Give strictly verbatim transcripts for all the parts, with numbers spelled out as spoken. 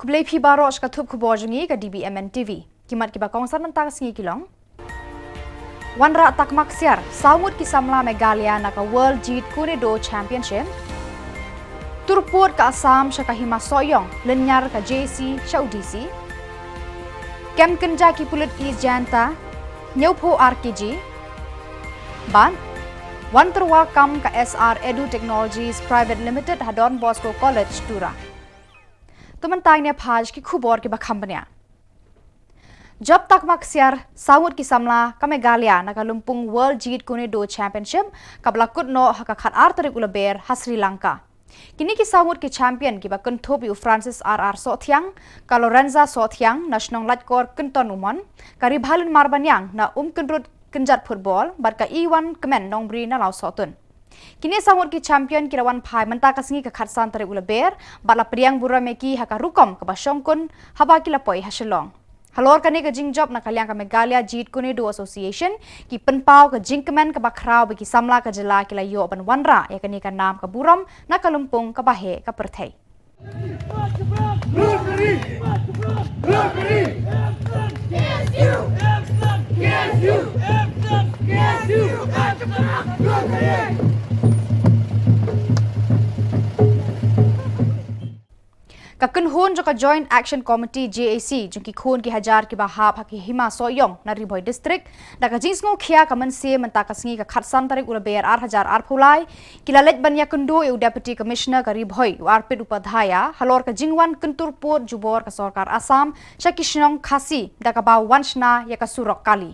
Khublei phi baroh sha ka thup khubor jong ngi ka D B M N T V. Ki mat kiba kongsan mynta ka sngi ki long: Wanrah takma ksiar saw ngut ki samla Meghalaya na ka World Jeet Kune Do Championship. Turpud ka Assam sha ka Hima Sohiong lynñiar ka J A C sha u D C. Kem kynja ki pulit East Jaiñtia hynñiewphew ar kg. Bad wan tyrwa kam ka S R Edu Technologies Private Limited ha Don Bosco College, Tura. To mynta ngin ïa phai sha ki khubor kiba kham bniah. Jop takma ksiar saw ngut ki samla ka Meghalaya na ka lympung World Jeet Kune Do Championship kaba la kut noh ha ka khatar tarik u Lber ha Sri Lanka. Kine ki saw ngut ki champion kiba kynthup ïa u Francis R R Sohthiang, ka Lorenza Sohthiang na shnong Laitkor Kynton Umon, ka Ribhalin Marbaniang na Umkynrut Kynjat Football bad ka Iwan Kmen Nongbri na Lawsohtun. Kine saw ngut ki champion ki la wan phai mynta ka sngi ka khatsan tarik u Lber bad la pdiang burom ïa ki ha ka rukom kaba shongkun haba ki la poi ha Shillong. Halor kane ka jingjop, na ka liang ka Meghalaya Jeet Kune Do Association ki pynpaw ka jingkmen kaba khraw ba ki samla ka jylla ki la ïoh ban wanrah ïa kane ka nam ka burom na ka lympung kaba heh ka pyrthei. Ka kynhun jong ka Joint Action Committee, J A C, jong ki khun ki hajar kiba hap ha ka Hima Sohiong na Ri Bhoi District, da ka jingsngewkhia ka mynsiem mynta ka sngi ka khatsan tarik u Lber ar hajar arphew lai, ki la leit ban ïakynduh ïa u Deputy Commissioner ka Ri Bhoi, u Arpit Upadhyaya, halor ka jingwan kyntur pud jubor ka sorkar Assam sha ki shnong Khasi da kaba wan shna ïa ka surok kali.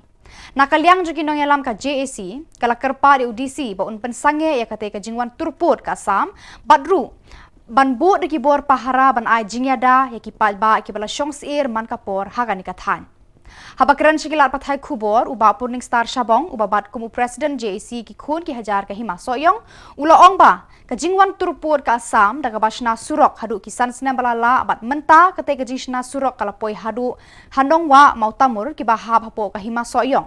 Na ka liang jong ki nongïalam ka J A C, ka la kyrpad ïa u D C ba un pynsangeh ïa katei ka jingwan turpud ka Assam bad ruh ban bud da ki bor pahara ban ai jingïada ïa ki paidbah kiba la shong syier man ka por ha kane ka thaiñ. Haba kren sha ki lad pathai khubor, u Bah Purning Star Shabong, uba bat kum u President J A C ki khun ki hajar ka Hima Sohiong, u la ong ba ka jingwan turpud ka Assam da kaba shna surok haduh ki san snem ba la lah bad mynta katei ka jingshna surok ka la poi haduh ha Nongwah Mawtamur kiba hap hapoh ka Hima Sohiong.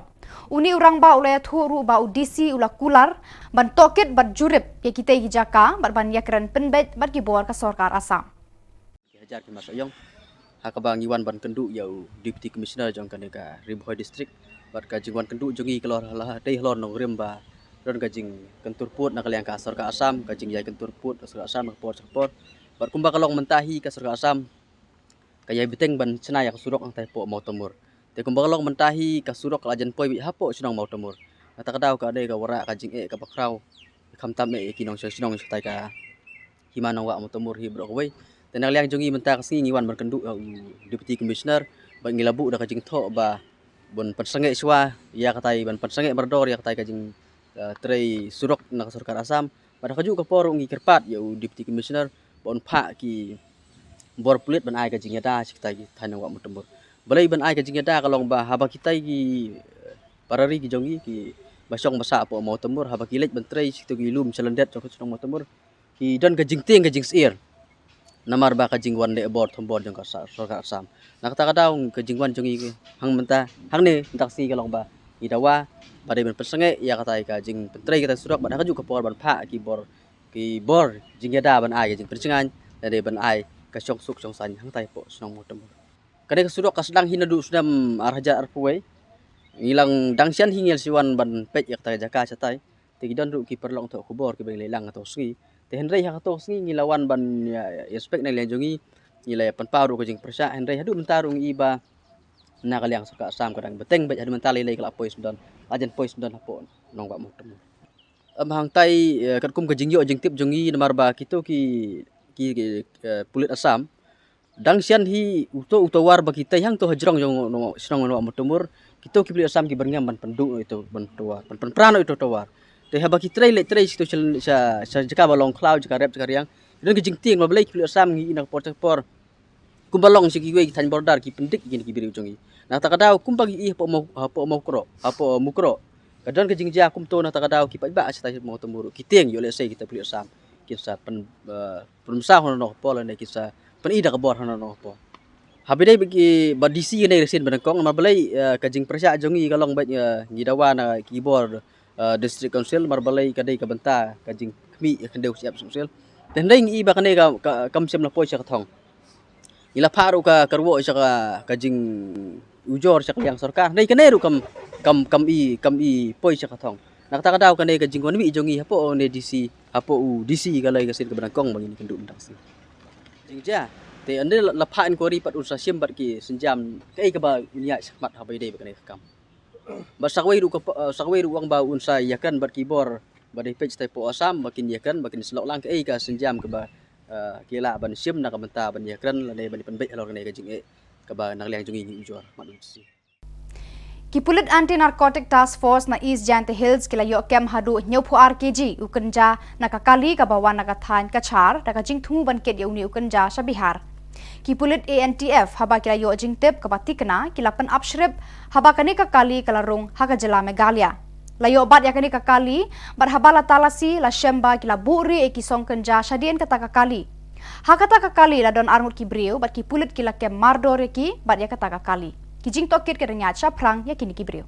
Une u rangbah u la ïathuh ruh ba u D C u la kular ban tohkit bad jurip ïa kitei ki jaka bad ban ïakren pynbeit bad ki bor ka sorkar Assam. Ki hajar ki Hima Sohiong ha kaba ngi wan ban kynduh ïa u Deputy Commissioner jong kane ka Ri Bhoi District. Bad ka jingwan kynduh jong ngi ka la dei halor nongrim ba don ka jingkyntur pud na ka liang ka sorkar Assam, ka jingïai kyntur pud ka sorkar Assam na ka por sha ka por. Bad kumba ka long mynta hi ka sorkar Assam ka ïai bteng ban shna ïa ka surok hangtai hapoh Mawtamur. Te kumba ka long mynta hi ka surok ka la jan poi beit hapoh shnong Mawtamur. Kata ka daw ka dei ka wanrah ka jingeh kaba khraw, khamtam eh ïa ki nongshong shnong shatai ka Hima Nongwah Mawtamur hi baroh kawei. Te na ka liang jong ngi mynta ka sngi ngi wan ban kynduh ïa u Deputy Commissioner bad ngi la buh da ka jingthoh ba ban pynsangeh shuwa ïa katai, ban pynsangeh mardor ïa katai ka jing, eh, trei surok na ka sorkar Assam. Bad ha kajuh ka por ruh ngi kyrpad ïa u Deputy Commissioner ba un phah ki bor pulit ban ai ka jingïada sha kitai ki thaiñ Nongwah Mawtamur. Balei ban ai ka jingïada? Ka long ba haba kitai ki, eh, para ri ki jong ngi kiba shong ba sah hapoh Mawtamur, haba ki leit ban trei sha kito ki lum shalyndet jong ka shnong Mawtamur, ki don ka jingtieng ka jingsyier namar ba ka jingwan leh bor thombor jong ka sa-, sorkar Assam. Na kata ka daw ka jingwan jong ngi hang mynta, hangne mynta ka sngi ka long ba ngi dawa ba dei ban pynsangeh ïa katai ka jingpyntrei katai surok bad ha kajuh ka por ban phah ki bor, ki bor jingïada ban ai ka jingpynshngaiñ, lane ban ai ka shongsuk shongsaiñ hangtai hapoh shnong Mawtamur. Kane ka surok ka sdang hi naduh u snem ar hajar arphew wei. Ngi la dang shen hi ngi la shu wan ban peit ïa kata ka jaka shatai. Te ki don ruh ki paralok thoh khubor kiba ngi la ïalang ha kato ka sngi. Te hynrei ha kato ka sngi ngi la wan ban ïa, ïa inspect na ka liang jong ngi, ngi la pynpaw ruh ka jingpyrshah, hynrei haduh mynta ruh ngi i ba na ka liang sorkar Assam ka dang bteng beit, haduh mynta lei lei ka la poi sngewdon, la jan poi sngewdon hapoh Nongwah Mawtamur. Em, hangtai, eh, katkum ka jingïoh jingtip jong ngi namar ba kito ki, ki, ki, eh, pulit Assam dang shen hi uto u tawar ba ki tei hangto hajrong jong Nong-, shnong Nongwah Mawtamur, kito ki pulit Assam ki byrngem ban pynduh noh ito ban tawar, ban pynpra noh ito tawar. Te haba ki trei leit trei sha, sha, sha jaka ba long khlaw, jaka rep, jaka riang, don ki jingtieng ba balei ki pulit Assam ngi i na ka por sha ka por kumba long sha kiwei ki thaiñ border ki pyndik ïa kine ki briew jong ngi. Na kata ka daw kumba ngi i hapoh Maw-, hapoh Mawkroh, hapoh Mukroh, ka don ka jingjia kumto, na kata ka daw ki paidbah shatai Mawtamur ki tieng ïoh lehse kita pulit Assam kin sa pyn, eh, pynmynsaw hano hano ka por lane kin sa pyni da ka bor hano hano ka por. Haba ïadei bad ki, bad D C kane ruh shisien ba nyngkong, namar balei, eh, ka jingpyrshah jong ngi ka long beit, eh, ngi dawa na ki bor, eh, District Council, namar balei ka dei ka bynta ka jingkhmih ïa ka khyndew ka shyiap Council. Te hynrei ngi i ba kane ka, ka, kam shym la poi sha ka thong. Ngi la phah ruh ka, ka ruh sha ka, ka jingujor sha ka liang sorkar. Hynrei kane ruh kam, kam, kam i, kam i poi sha ka thong. Na kata ka daw kane ka jingwan mih jong ngi hapoh ne D C, hapoh u D C ka lei ka sien kaba nyngkong ba ngin ïakynduh mynta ka sngi. Jingjia, te ynda la, la phah inquiry pat un sa shim bad ki sienjam kaei kaba un ïaid shakhmat haba ïadei bad kane ka kam. Bad sa kawei ruh ka, eh, sa kawei ruh u ong ba un sa ïakren bad ki bor ba dei peit shatai poh Assam ba kin ïakren, ba kin snoh lang kaei ka sienjam kaba, eh, ki lah ban shim na ka bynta ban ïakren lane ban pynbeit halor kane ka jingeh kaba na ka liang jong ngi ngi ujor. Mad u D C. Ki pulit Anti Narcotic Task Force na East Jaintia Hills ki la ïoh kem haduh hynñiewphew ar kg u kynja na ka kali kaba wan na ka thaiñ Cachar da ka jingthmu ban kit ïa une u kynja sha Bihar. Ki pulit A N T F haba ki la ïoh jingtip kaba thikna ki la pynap shrip haba kane ka kali ka la rung ha ka jylla Meghalaya. La ïoh bat ïa kane ka kali bad haba la talasi la shem ba ki la buh rieh ïa ki song kynja shadien kata ka kali. Ha kata ka kali la don arngut ki briew bad ki pulit ki la kem mardor ïa ki bad ïa kata ka kali. Ki jingtohkit ki dang ïaid shaphrang ïa kine ki briew.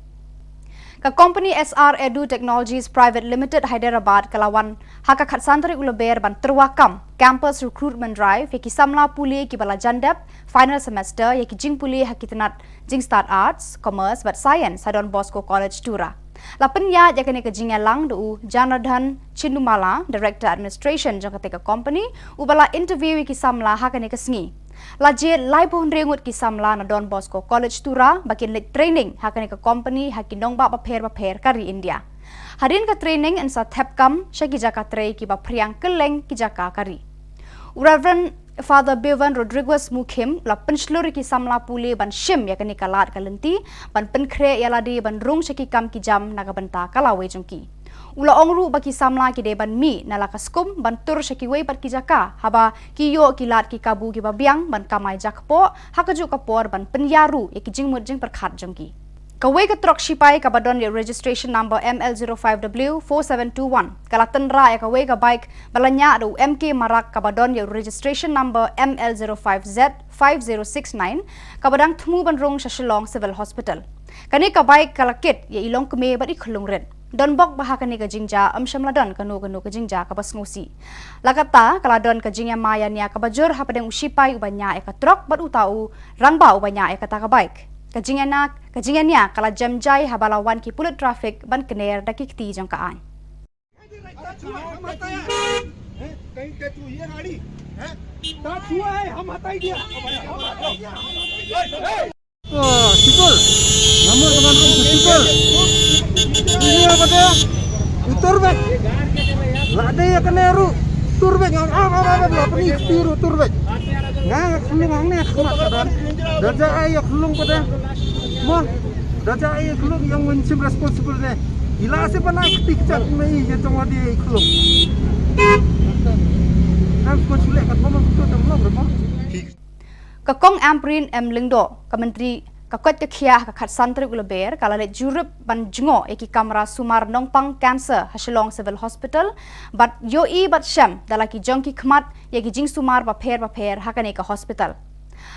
Ka company S R Edu Technologies Private Limited Hyderabad ka la wan ha ka khatsan tarik u Lber ban tyrwa kam campus recruitment drive ïa ki samla pule kiba la jan dep final semester ïa ki jingpule ha ki tnat jingstad Arts, Commerce bad Science ha Don Bosco College Tura. La pynïaid ïa kane ka jingïalang da u Janardhan Chindumala, Director Administration jong kata ka company, uba la interview ïa ki samla ha kane ka sngi. La jied laiphew hynriew ngut ki samla na Don Bosco College Tura ba kin leit training ha kane ka company ha ki nongbah bapher bapher ka ri India. Hadien ka training yn sa thep kam sha ki jaka trei kiba phriang kylleng ki jaka ka ri. U Reverend Father Bevan Rodriguez Mukhim u la pynshlur ïa ki samla pule ban shim ïa kane ka lad ka lynti ban pynkhreh ïa lade ban rung sha ki kam ki jam na ka bynta ka lawei jong ki. U la ong ruh ba ki samla ki dei ban mih na la ka skum ban tur sha kiwei pat ki jaka haba ki ïoh ki lad ki kabu kiba biang ban kamai jakpoh ha kajuh ka por ban pynïar ruh ïa ki jingmut jingpyrkhat jong ki. Kawei ka trok shipai kaba don ïa u registration number M L zero five W four seven two one ka la tynrah ïa kawei ka bike ba la ñiah da u M K Marak kaba don ïa u registration number M L zero five Z five zero six nine kaba dang thmu ban rung sha Shillong Civil Hospital. Kane ka bike ka la kit ïa i longkmie bad i khyllung rit. Donbok ba ha kane ka jingjia ym shym la don kano kano ka jingjia kaba sngewsih. La katta ka la don ka jingïamai ïania kaba jur hapdeng u shipai uba ñiah ïa ka trok bad uta u rangbah uba ñiah ïa kata ka bike. Ka jingïania, ka jingïania ka la jem jai haba la wan ki pulit traffic ban kner da ki kti jong ka aiñ. तो शिकोल, नंबर दुकान रूम से शिकोल। Ini apa dia? Utur bek. Lade ya kena ru. Tur bek ngam am am am la peni ru tur bek. Nga khulung ang ne khmat kadan. Daja ai ya khulung pada. Mo. Daja ai ya khulung yang mencim responsible deh. Ila se pana ketik chat me ya tong adi khulung. Ang kon sulek kat mo mo tu tam lo mo. Ka Kong Ampareen M Lyngdoh, ka Myntri ka koit ka khiah ha ka khatsan tarik u Lber, ka la leit jurip ban jngoh ïa ki kamra sumar nongpang cancer ha Shillong Civil Hospital, bad ïohi bad shem da la ki jong ki khmat ïa ki jingsumar bapher bapher ha kane ka hospital.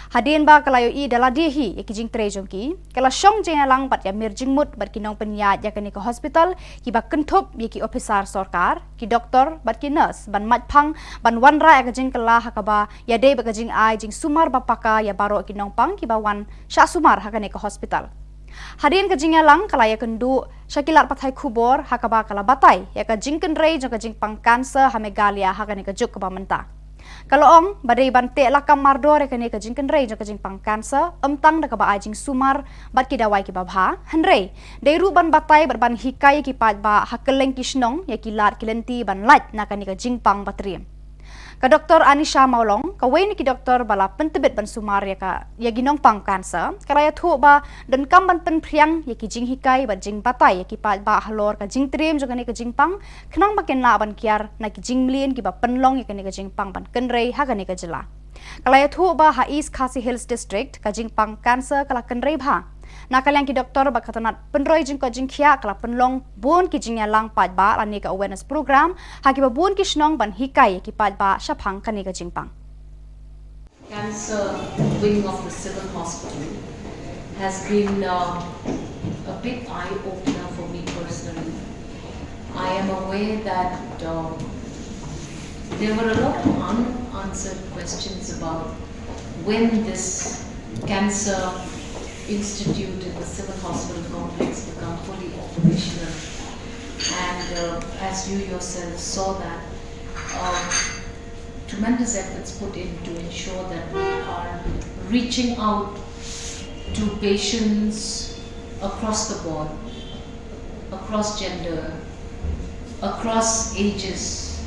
Hadien ba ka la ïohi da lade hi ïa ki jingtrei jong ki, ka la shong jingïalang bad ïamir jingmut bad ki nongpynïaid ïa kane ka hospital, kiba kynthup ïa ki ophisar sorkar, ki doktor bad ki nurse ban mait phang ban wanrah ïa ka jingkylla ha kaba ïadei bad ka jingai jingsumar ba paka ïa baroh ki nongpang kiba wan shah sumar ha kane ka hospital. Hadien ka jingïalang ka la ïakynduh sha ki lad pathai khubor ha kaba ka la batai ïa ka jingkynrei jong ka jingpang cancer ha Meghalaya ha kane ka juk kaba mynta. Ka la ong ba dei ban teh lakam mardor ïa kane ka jingkynrei jong ka jingpang cancer ym tang da kaba ai jingsumar bad ki dawai kiba bha, hynrei dei ruh ban batai bad ban hikai ïa ki paidbah ha kylleng ki shnong ïa ki lad ki lynti ban lait na kane ka jingpang ba triem. Ka Doktor Anisha Mawlong, kawei na ki doktor ba la pyntbit ban sumar ïa ka, ïa ki nongpang cancer, ka la ïathuh ba donkam ban pynphriang ïa ki jinghikai bad jingbatai ïa ki paidbah halor ka jingtriem jong kane ka jingpang, khnang ba kin lah ban kiar na ki jingmlien kiba pynlong ïa kane ka jingpang ban kynrei ha kane ka jylla. Ka la ïathuh ba ha East Khasi Hills District ka jingpang cancer ka la kynrei bha. Na ka liang ki doktor bad ka tnat pynroi jingkoit jingkhiah ka la pynlong bun ki jingïalang paidbah lane ka awareness program ha kiba bun ki shnong ban hikai ïa ki paidbah shaphang kane ka jingpang. Cancer wing of the Civil Hospital has been, uh, a big eye-opener for me personally. I am aware that, uh, there were a lot of unanswered questions about when this cancer institute in the Civil Hospital complex become fully operational. And uh, as you yourself saw that, uh, tremendous efforts put in to ensure that we are reaching out to patients across the board, across gender, across ages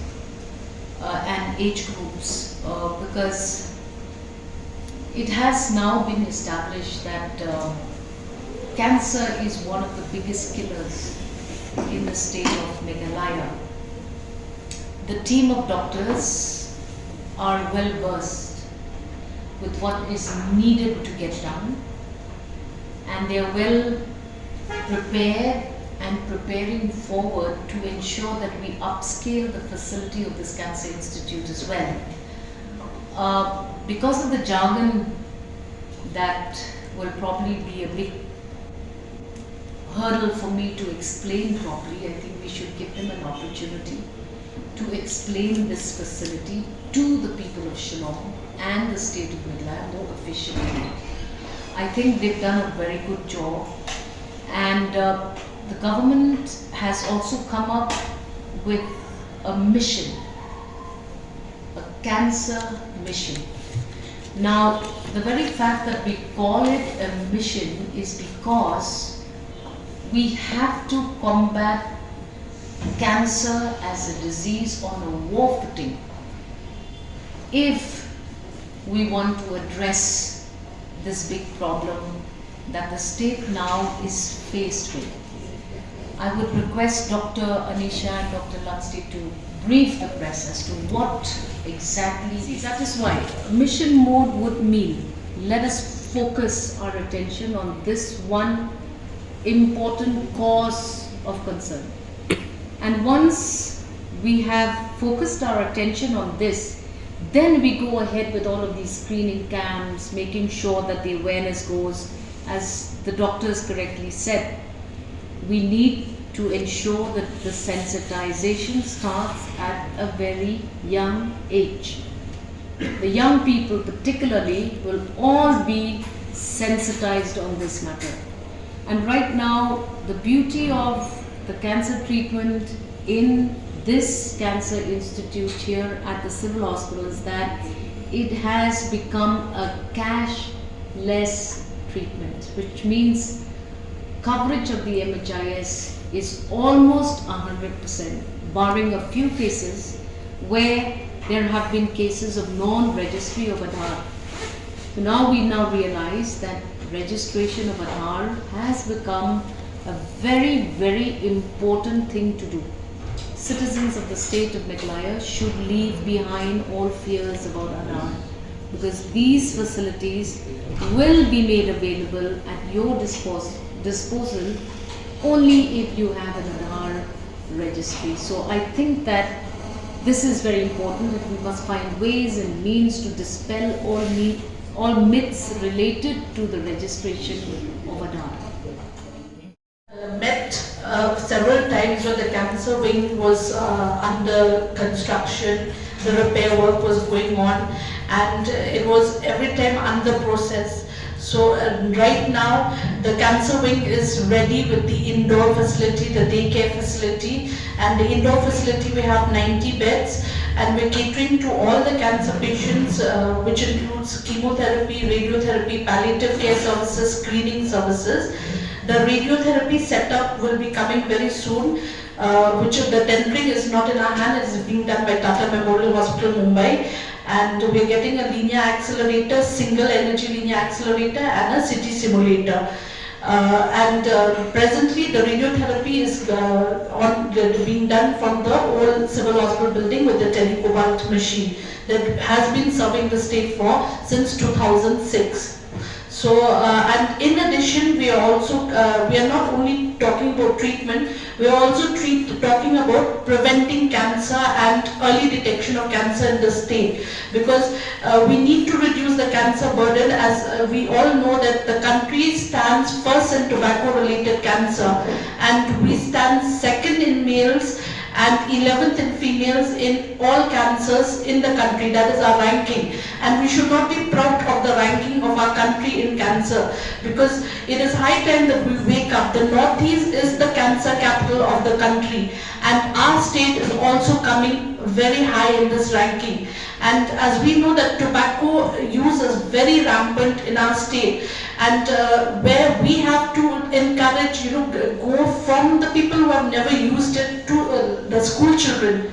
uh, and age groups, uh, because it has now been established that uh, cancer is one of the biggest killers in the state of Meghalaya. The team of doctors are well versed with what is needed to get done, and they are well prepared and preparing forward to ensure that we upscale the facility of this cancer institute as well. Uh, because of the jargon that will probably be a big hurdle for me to explain properly, I think we should give them an opportunity to explain this facility to the people of Shillong and the state of Meghalaya more efficiently. I think they've done a very good job, and uh, the government has also come up with a mission, a cancer mission. Now, the very fact that we call it a mission is because we have to combat cancer as a disease on a war footing if we want to address this big problem that the state now is faced with. I would request Doctor Anisha and Doctor Luxty to brief the press as to what exactly. See, that is why mission mode would mean let us focus our attention on this one important cause of concern. And once we have focused our attention on this, then we go ahead with all of these screening camps, making sure that the awareness goes, as the doctors correctly said. We need to ensure that the sensitization starts at a very young age. The young people, particularly, will all be sensitized on this matter. And right now, the beauty of the cancer treatment in this cancer institute here at the Civil Hospital is that it has become a cashless treatment, which means coverage of the M H I S is almost one hundred percent, barring a few cases where there have been cases of non-registry of Aadhaar. So now we now realize that registration of Aadhaar has become a very, very important thing to do. Citizens of the state of Meghalaya should leave behind all fears about Aadhaar, because these facilities will be made available at your dispos- disposal only if you have an Aadhaar registry. So I think that this is very important, that we must find ways and means to dispel all, me- all myths related to the registration of Aadhaar. Uh, met uh, several times where the cancer wing was uh, under construction, the repair work was going on, and uh, it was every time under process. So uh, right now, the cancer wing is ready with the indoor facility, the daycare facility, and the indoor facility we have ninety beds, and we're catering to all the cancer patients, uh, which includes chemotherapy, radiotherapy, palliative care services, screening services. The radiotherapy setup will be coming very soon, uh, which the tendering is not in our hand, it is being done by Tata Memorial Hospital, Mumbai. And we're getting a linear accelerator, single energy linear accelerator, and a C T simulator. Uh, and uh, presently, the radiotherapy is uh, on the, being done from the old Civil Hospital building with the telecobalt machine that has been serving the state for since two thousand six. So, uh, and in addition, we are also uh, we are not only talking about treatment, we are also treat, talking about preventing cancer and early detection of cancer in the state, because uh, we need to reduce the cancer burden, as uh, we all know that the country stands first in tobacco-related cancer, and we stand second in males and eleventh in females in all cancers in the country. That is our ranking, and we should not be proud of our country in cancer, because it is high time that we wake up. The Northeast is the cancer capital of the country, and our state is also coming very high in this ranking. And as we know that tobacco use is very rampant in our state, and uh, where we have to encourage, you know, go from the people who have never used it to uh, the school children.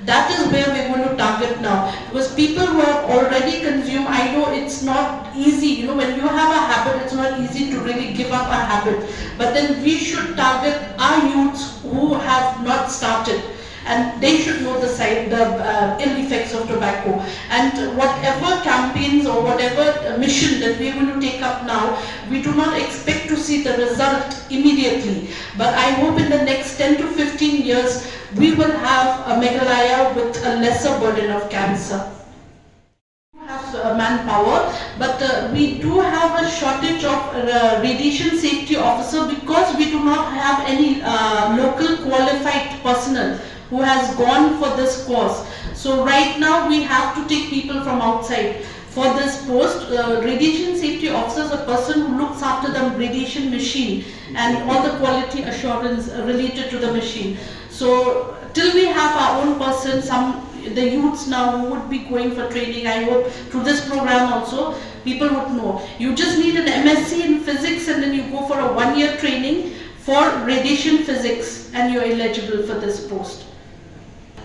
That is where we're going to target now, because people who have already consumed, I know it's not easy, you know, when you have a habit, it's not easy to really give up a habit. But then we should target our youths who have not started, and they should know the side, the uh, ill effects of tobacco. And whatever campaigns or whatever mission that we are going to take up now, we do not expect to see the result immediately. But I hope in the next ten to fifteen years, we will have a Meghalaya with a lesser burden of cancer. Have uh, manpower, but uh, we do have a shortage of uh, radiation safety officer, because we do not have any uh, local qualified personnel who has gone for this course. So right now we have to take people from outside for this post. Uh, radiation safety officer is a person who looks after the radiation machine and all the quality assurance related to the machine. So till we have our own person, some the youths now who would be going for training, I hope through this program also people would know. You just need an M S c in physics, and then you go for a one year training for radiation physics, and you're eligible for this post.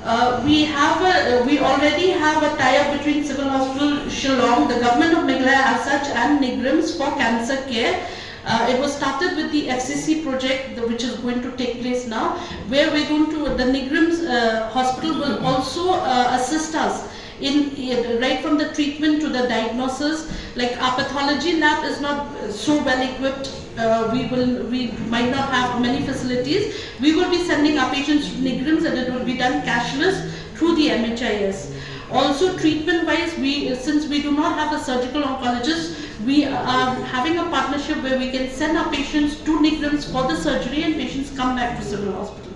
Uh, we have a, uh, we already have a tie-up between Civil Hospital Shillong, the government of Meghalaya as such, and NEIGRIHMS for cancer care. Uh, it was started with the F C C project, the, which is going to take place now, where we're going to, the NEIGRIHMS uh, hospital will also uh, assist us in, in right from the treatment to the diagnosis. Like, our pathology lab is not uh, so well equipped. Uh, we will, we might not have many facilities. We will be sending our patients to NEIGRIHMS, and it will be done cashless through the M H I S. Also, treatment-wise, we, since we do not have a surgical oncologist, we are having a partnership where we can send our patients to NEIGRIHMS for the surgery, and patients come back to Civil Hospital.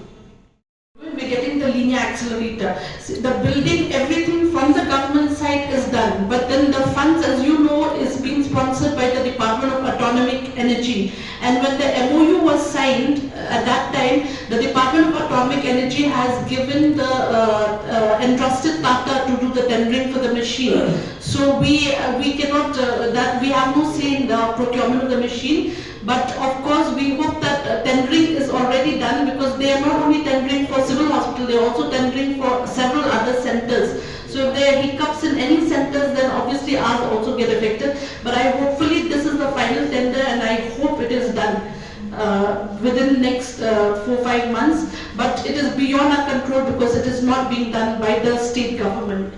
We're getting the linear accelerator. See, the building, everything from the government side is done, but then the funds, as you know, is being sponsored by the Department of Atomic Energy. And when the M O U was signed uh, at that time, the Department of Atomic Energy has given the uh, uh, entrusted Tata to do the tendering for the machine. So we uh, we cannot uh, that we have no say in the procurement of the machine. But of course, we hope that uh, tendering is already done, because they are not only tendering for Civil Hospital, they are also tendering for several other centers. So if there are hiccups in any centers, then obviously ours also get affected. But I hopefully this is the final tender, and I hope it is done uh, within next uh, four five months. But it is beyond our control because it is not being done by the state government.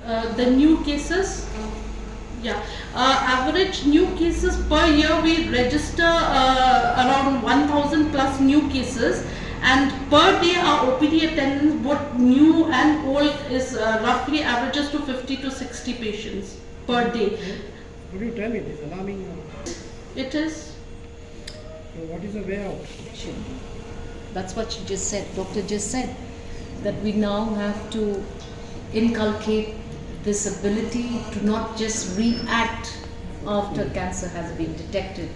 Uh, the new cases, yeah, uh, average new cases per year, we register uh, around one thousand plus new cases, and per day our O P D attendance, both new and old, is uh, roughly averages to fifty to sixty patients per day. What do you tell me? It is alarming. It is. So what is the way out? Sure. That's what she just said, doctor just said, that we now have to inculcate this ability to not just react after cancer has been detected.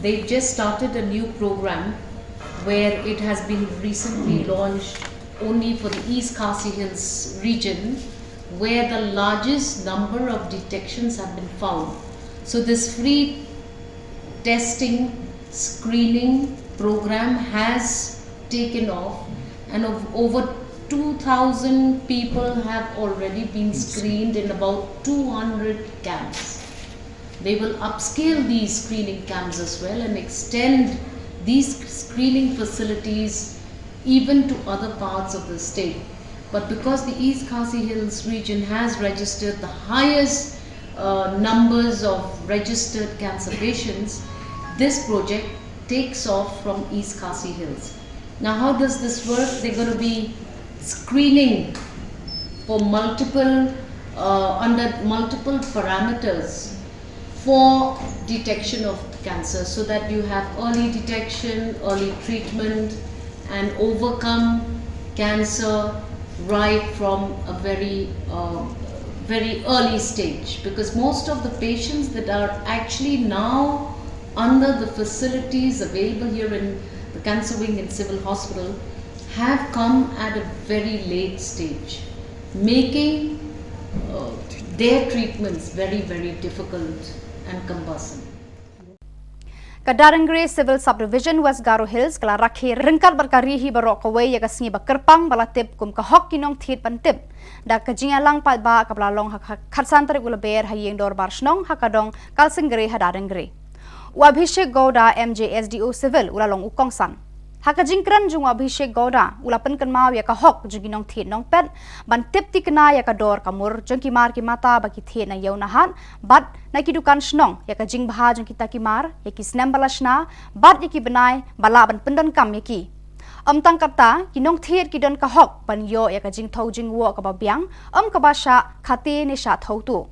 They've just started a new program where it has been recently launched only for the East Khasi Hills region, where the largest number of detections have been found. So this free testing screening program has taken off, and of over two thousand people have already been screened in about two hundred camps. They will upscale these screening camps as well and extend these screening facilities even to other parts of the state. But because the East Khasi Hills region has registered the highest uh, numbers of registered cancer patients, this project takes off from East Khasi Hills. Now, how does this work? They're going to be screening for multiple, uh, under multiple parameters for detection of cancer, so that you have early detection, early treatment, and overcome cancer right from a very uh, very early stage, because most of the patients that are actually now under the facilities available here in the cancer wing in Civil Hospital have come at a very late stage, making uh, their treatments very, very difficult and cumbersome. Ka Darangre Civil Subdivision, West Garo Hills, ka la rakhe ryngkat bad ka ri hi baroh kawei ïa ka sngi ba kyrpang ba la tip kum ka hok ki nongthied ban tip da ka jingïalang paidbah kaba la long ha ka khatsan tarik u Lber ha ïing dorbar shnong ha ka dong Kalsingre ha Darangre. U Abhishek Gowda, M J, S D O Civil, u la long u kongsan. Ha ka jingkren jong u Abhishek Gowda, u la pynkynmaw ïa ka hok jong ki nongthied nongpet ban tip thikna ïa ka dor ka mur jong ki mar ki mata ba ki thied na ïew na hat bad na ki dukan shnong, ïa ka jingbha jong kita ki mar, ïa ki snem ba la shna bad ïa ki bnai ba lah ban pyndonkam ïa ki. Ym tang katta, ki nongthied ki don ka hok ban ïoh ïa ka jingthew jingwoh kaba biang, ym kaba shah khate ne shah thew tuh.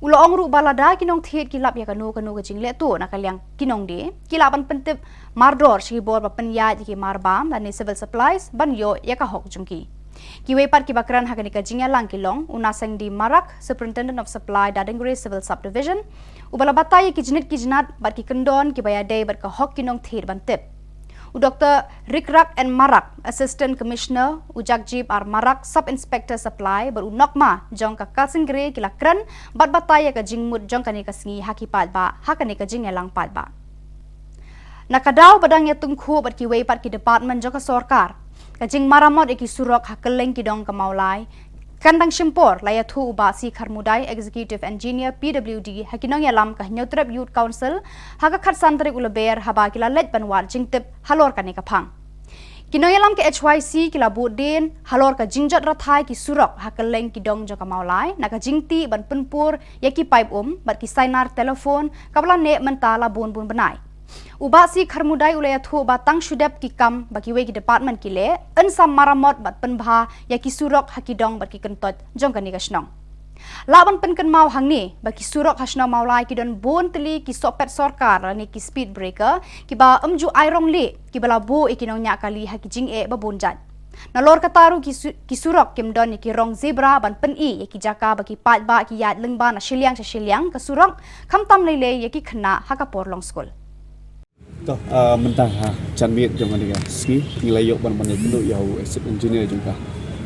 U la ong ruh ba lada ki nongthied ki lap ïa kano kano ka jingleh tuh na ka liang ki nongdie, ki lah ban pyntip mardor sha ki bor ba pynïaid ïa ki mar bam lane civil supplies ban ïoh ïa ka hok jong ki. Kiwei pat kiba kren ha kane ka jingïalang ki long u Nasengdi Marak, Superintendent of Supply, Darangre Civil Subdivision, uba la batai ïa ki jnit ki jnat bad ki kyndon kiba ïadei bad ka hok ki nongthied ban tip. U Doktor Rikrak N Marak, Assistant Commissioner, u Jagjib R Marak, Sub Inspector Supply, bad u Nokma jong ka Kalsingre ki la kren bad batai ïa ka jingmut jong kane ka sngi ha ki paidbah ha kane ka jingïalang paidbah. Na ka daw ba dang ïatyngkhuh bad kiwei pat ki department jong ka sorkar, ka jingmaramot ïa ki surok ha kylleng ki dong ka Mawlai kan dang shim por, la ïathuh u Bah C Kharmudai, Executive Engineer, P W D, ha ki nongïalam ka Hynñiewtrep Youth Council ha ka khatsan tarik u Lber, haba ki la leit ban wad jingtip halor kane ka phang. Ki nongïalam ka H Y C ki la buddien halor ka jingjot rathai ki surok ha kylleng ki dong jong ka Mawlai na ka jingtih ban pynpur ïa ki paip um bad ki sainar telephone kaba la neh mynta la bun bun bnai. U Bah C Kharmudai u la ïathuh ba tang shu dep ki kam ba kiwei ki department ki leh, yn sa maramot bad pynbha ïa ki surok ha ki dong bad ki kyntoit jong kane ka shnong. Lah ban pynkynmaw hangne ba ki surok ha shnong Mawlai ki don bun tylli ki sohpet sorkar lane ki speed breaker kiba ym ju ai rong lieh, kiba la buh ïa ki nongñiah kali ha ki jingeh ba bun jait. Nalor kata ruh ki, su, ki surok kim don ïa ki rong zebra ban pyni ïa ki jaka ba ki paidbah ki ïaid lyngba na shiliang sha shiliang ka surok, khamtam lei lei ïa ki khynnah ha ka por long skul. To, mynta ha janmiet jong kane ka sngi ngi la ïoh ban ban ïakynduh ïa u Executive Engineer jong ka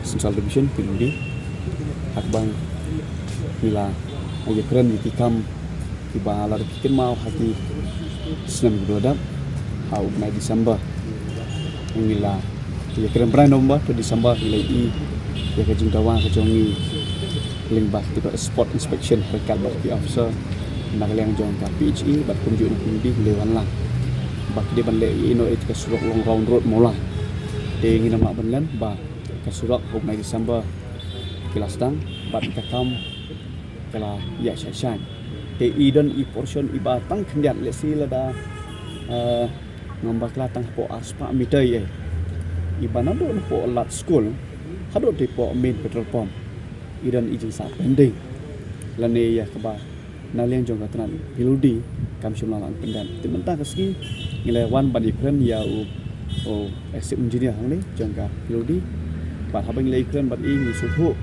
Central Division, P W D, ha kaba ngi la ïakren ïa ki kam kiba la dep kynmaw ha ki snem kiba la dep ha u bnai December. Ngi la ïakren bnai November to December ngi la ïohi ïa ka jingdawa ka jong ngi lyngba kata ka spot inspection ryngkat bad ki officer na ka liang jong ka P H E bad kumjuh na P W D ngi la wan lang ba ki dei ban leh ïa ino ïa ka surok long round road Mawlai. Te ngi nam lah ban len ba ka surok ha u bnai December ki la sdang bad ka kam ka la ïa shai shai. Te i don i portion iba tang khyndiat, let's say lada ngam bakla tang hapoh arspah meter ïa iba naduh napoh lad skul haduh te hapoh main petrol pump i don i jingsah pending lane ïa kaba na liang jong ka tnat P W D kam shym la lah pyndep. Te mynta ka sngi ngi la wan ban ïakren ïa u, u Executive Engineer hangne jong ka P W D. Bad haba ngi la ïakren bad i ngi sngewthuh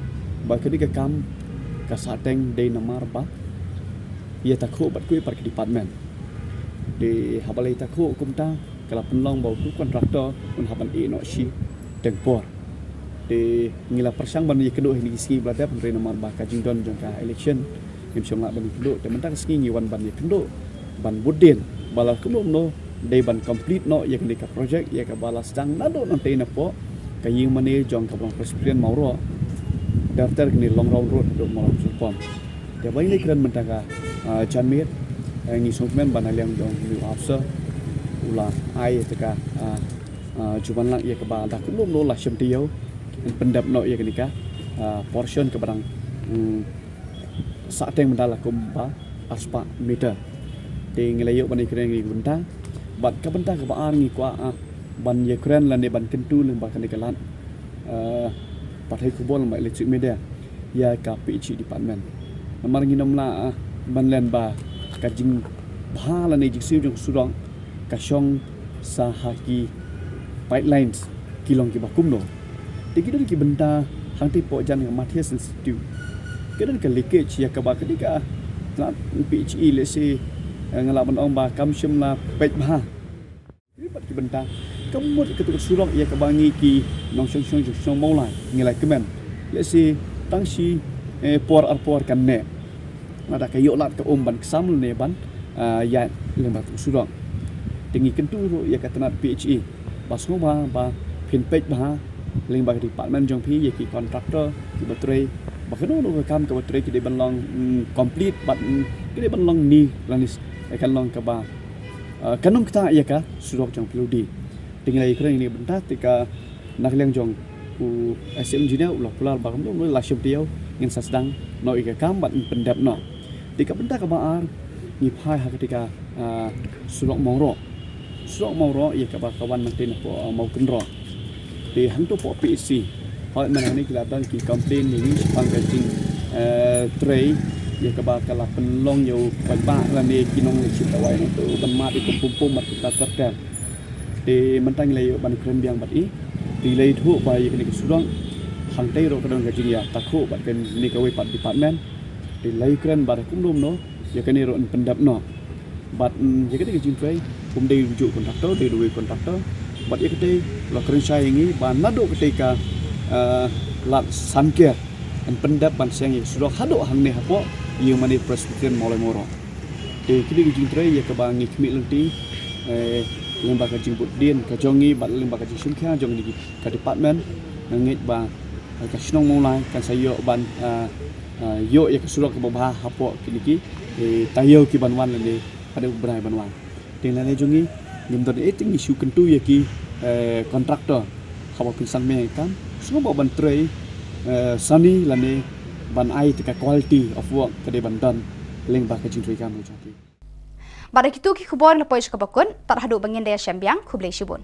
ba kane ka kam ka sahteng dei namar ba ïa takhuh bad kiwei pat ki department. Te haba la ïa takhuh kumta ka la pynlong ba utu contractor un hap ban ïeh noh shiteng por. Te ngi la pyrshang ban ïakynduh ha kine ki sngi ba la dep hynrei namar ba ka jingdon jong ka election ngim shym lah ban ïakynduh. Te mynta ka sngi ngi wan ban ïakynduh ban bud dien ba la kumno kumno dei ban complete noh ïa kane ka project ïa kaba la sdang naduh nangtei napoh ka ïing mane jong ka Balang Presbyterian Mawroh, ter ter kane long round road haduh Mawroh Petrol Pump. Te ba ngi la ïakren mynta ka janmiet ngi sngewkmen ba na liang jong u officer u la ai ïa ka jubab lang ïa kaba da kumno kumno la shem taïew yn pyndep noh ïa kane ka portion kaba dang sahteng mynta la kumba arspah meter. Te ngi la ïoh ban ïakren ïa kane ka bynta bad ka bynta kaba ar ngi kwah ban ïakren lane ban kyntu lyngba kane ka lad pathai khubor lyngba electronic media ïa ka P H E department. Namar ngin ym lah ban len ba ka jingbha lane jingsiew jong ka surok ka shong sa ha ki pipelines ki long kiba kumno. Te ki don ki bynta hangtei hapoh jan ka Mathias Institute Ka don ka leakage ïa kaba ka dei ka tnat P H E, lehse, eh, nga lah ban ong ba kam shym la peit bha. Ki pat ki bynta ka mut ka tu ka surok ïa kaba ngi ki nongshong shnong jong shnong Mawlai ngi la kmen, lehse tang shi, eh, por ar por kan neh. Lada ka ïoh lad ka um ban ksam ne ban, ah, ïa lyngba tu surok. Te ngi kyntu ruh ïa ka tnat P H E ba sngewbha ba phin peit bha lyngba ka department jong phi ïa ki contractor kiba trei, ba kano kano ka kam kaba trei ki dei ban long, mm, complete bad, mm, ki dei ban long ni lane s-, kan long kaba, ah, kan ym ktah ïa ka surok jong phi lade. Te ngi la ïakren ïa kane ka bynta te ka na ka liang jong u S M engineer u la kular ba kumno kumno la shim taïew ngin sa sdang noh ïa ka kam bad ngin pyndep noh. Te ka bynta kaba ar ngi phai ha kata ka, ah, surok Mawroh. Surok Mawroh ïa kaba ka wan nangta napoh, ah, Mawkynroh. Te hangto poh P H C hooid mynta hangne ki la don ki complain ïa ngi shaphang ka jing, eh, trei ïa kaba ka la pynlong ïa u paidbah lane ki nongshim dawai nangto ban mad ïa ka pum pum bad ka ter ter. Te mynta ngi la ïoh ban kren biang bad i. Te i la ïathuh ba ïa kane ka surok hangtei ruh ka don ka jingïatakhuh bad kane kawei pat department. Te i la ïakren ba da kumno kumno ïa kane ruh yn pyndep noh. Bad, mm, ïa kane ka jingtrei kum dei u juh contractor, dei uwei contractor. Bad ïa katei la kren shai ïa ngi ba naduh katei ka, eh, lad san ker yn pyndep ban seng ïa ka surok haduh hangne hapoh ïa u mane Presbyterian Mawlai Mawroh. Te kine ki jingtrei ïa kaba ngi khmih lynti, eh, lyngba ka jingbud dien ka jong ngi bad lyngba ka jingshim khia jong ngi ka department, nga ngeit ba, eh, ka shnong Mawlai kan sa ïoh ban, eh, eh, ïoh ïa ka surok kaba bha hapoh kine ki, eh, taïew ki ban wan lane haduh u bnai ban wan. Te lane jong ngi ngim don ei te ngi shu kyntu ïa ki, eh, contractor haba phin san mih ïa ka kam sngewbha ban trei, eh, sani lane ban ai te ka quality of work ka dei ban don lyngba ka jingtrei kam ka jong ki. Bad da kitu ki khubor ngi la poi sha kaba kut, tad haduh ba ngin da ïashem biang, khublei shibun.